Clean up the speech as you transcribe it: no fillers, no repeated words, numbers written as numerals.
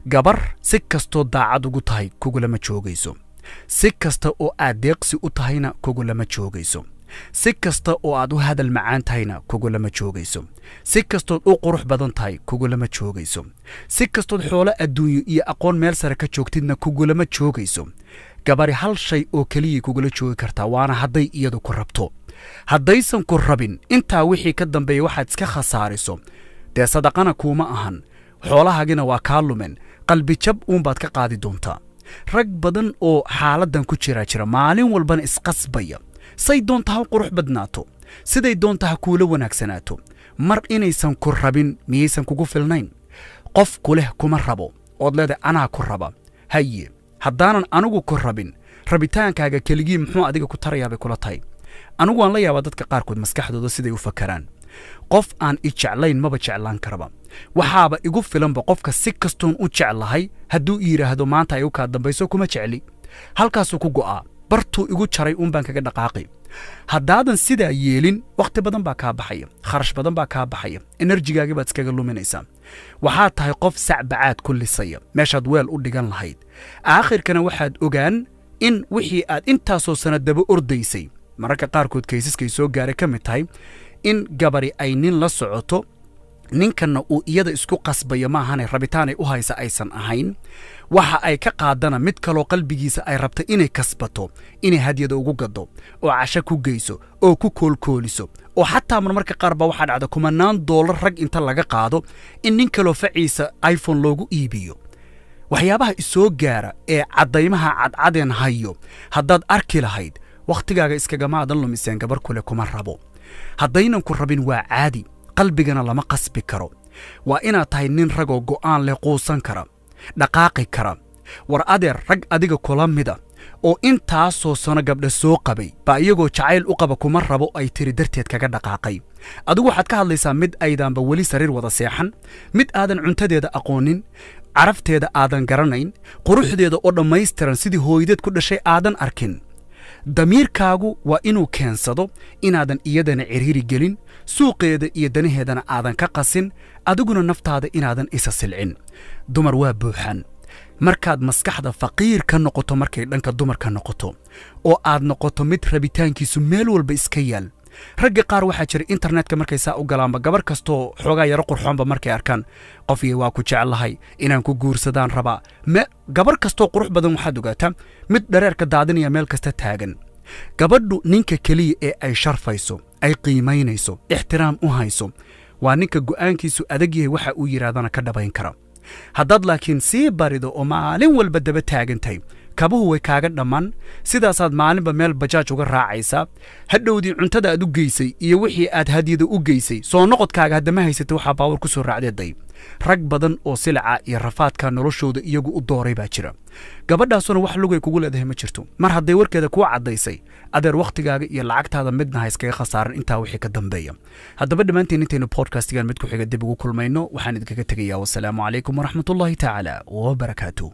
Gabar si kastoo daacad ugu tahay kugulama joogayso, si kasta oo aad deeqsi u tahayna kugulama joogayso, si kasta oo aad u hadal macaan tahayna kugulama joogayso, si kastood u qurux badan tahay kugulama joogayso, si kastood xoolo adduunyo iyo aqoon meel sare ka joogtidna kugulama joogayso. Gabari hal shay oo keliyay kugula joogi kartaa, waana hadday iyadu ku rabto. Haddaysan ku rabin, intaa wixii ka dambeeya waxaad iska khasaariso dee sadaqana kuuma ahan, xoolahaagina waa kaa lumen, qalbijab uunbaad ka qaadi doontaa. Rag badan oo xaaladdan ku jiraa jira, maalin walbana isqasbaya, say doonta ha u qurux badnaato, siday doonta ha kuula wanaagsanaato, mar inaysan ku rabin miyaysan kugu filnayn? Qof ku leh kuma rabo ood leedahay anaa ku raba. Haye, haddaanan anigu ku rabin, rabitaankaaga keligii muxuu adiga ku tarayaa bay kula tahay? Anigu waan la yaabaa dadka qaarkood maskaxdooda siday u fakaraan. Qof aan i jeclayn maba jeclaan karaba. Waxaaba igu filanba qofka si kastoon u jeclahay hadduu i yidhaahdo maanta ay u kaa dambayso kuma jecli, halkaasuu ku go'aa, bartuu igu jaray uun baan kaga dhaqaaqi. Haddaadan sidaa yeelin, wakhti badan baa kaa baxaya, kharash badan baa kaa baxaya, energy-gaagii baad iskaga luminaysaa. Waxaad tahay qof sacbacaad ku lisaya meeshaad weel u dhigan lahayd. Aakhirkana waxaad ogaan in wixii aad intaasoo sanno daba ordaysay, mararka qaarkood cases-kay soo gaaray ka mid tahay in gabari ay nin la socoto, ninkanna uu iyada isku qasbayo maahane rabitaanay u haysa aysan ahayn. Waxa ay ka qaadana mid kaloo qalbigiisa ay rabta inay kasbato, inay hadyada ugu gado oo casho ku geyso oo ku koolkooliso, oo xataa marmarka qaar baa waxaa dhacda kumanaan doolar rag inta laga qaado in nin kaloo faciisa iPhone loogu iibiyo. Waxyaabaha isoo gaara ee caddaymaha cadcadeen hayo haddaad arki lahayd, wakhtigaaga iskagamaadan lumiseen gabar kule kuma rabo. Haddaynan ku rabin waa caadi, qalbigana lama qasbi karo. Waa inaad tahay nin ragoo go'aan leh, quusan kara, dhaqaaqi kara. War adeer, rag adiga kula mida oo intaasoo sano gabdha soo qabay baa iyagoo jacayl u qaba kuma rabo ay tiri darteed kaga dhaqaaqay. Adigu waxaad ka hadlaysaa mid aydaanba weli sariir wada seexan, mid aadan cuntadeeda aqoonin, carafteeda aadan garanayn, quruxdeeda oo dhammaystiran sidii hooyadeed ku dhashay aadan arkin. Damiirkaagu waa inuu keensado inaadan iyadana ciriiri gelin, suuqeeda iyo danaheedana aadan ka qasin, adiguna naftaada inaadan isa silcin. Dumar waa buuxaan. Markaad maskaxda faqiir ka noqoto markay dhanka dumarka noqoto, oo aad noqoto mid rabitaankiisu meel walba iska yaal. Ragga qaar waxaa jira internetka markay saa u galaanba, gabar kastoo xoogaa yaro qurxoonba markay arkaan, qofyo waa ku jeclahay, inaan ku guursadaan rabaa. Me gabar kastoo qurux badan waxaad ogaataa mid dhareerka daadinaya meel kasta taagan. Gabadhu ninka keliya ee ay sharfayso, ay qiimaynayso, ixtiraam u hayso waa ninka go'aankiisu adag yahay, waxa uu yidhahdana ka dhabayn kara. Haddaad laakiin sii barido oo maalin walba daba taagan tahay, kabuhu way kaaga dhammaan, sidaasaad maalinba meel bajaaj uga raacaysaa. Hadhowdii cuntada aad u geysay iyo wixii aad hadyada u geysay soo noqodkaaga haddama haysata waxaa baawar ku soo raacdeeday. Rag badan oo silaca iyo rafaadka noloshooda iyagu u dooray baa jira. Gabadhaasuna wax lugay kugu leedahay ma jirto mar hadday warkeeda kuu caddaysay. Adeer, wakhtigaaga iyo lacagtaada midna ha iskaga khasaaran intaa wixii ka dambeeya. Haddaba dhammaantiin, intaynu podcastigan mid ku xiga dib ugu kulmayno, waxaan idinkaga tegayaa wasalaamu calaykum waraxmatullaahi tacaala wabarakaatu.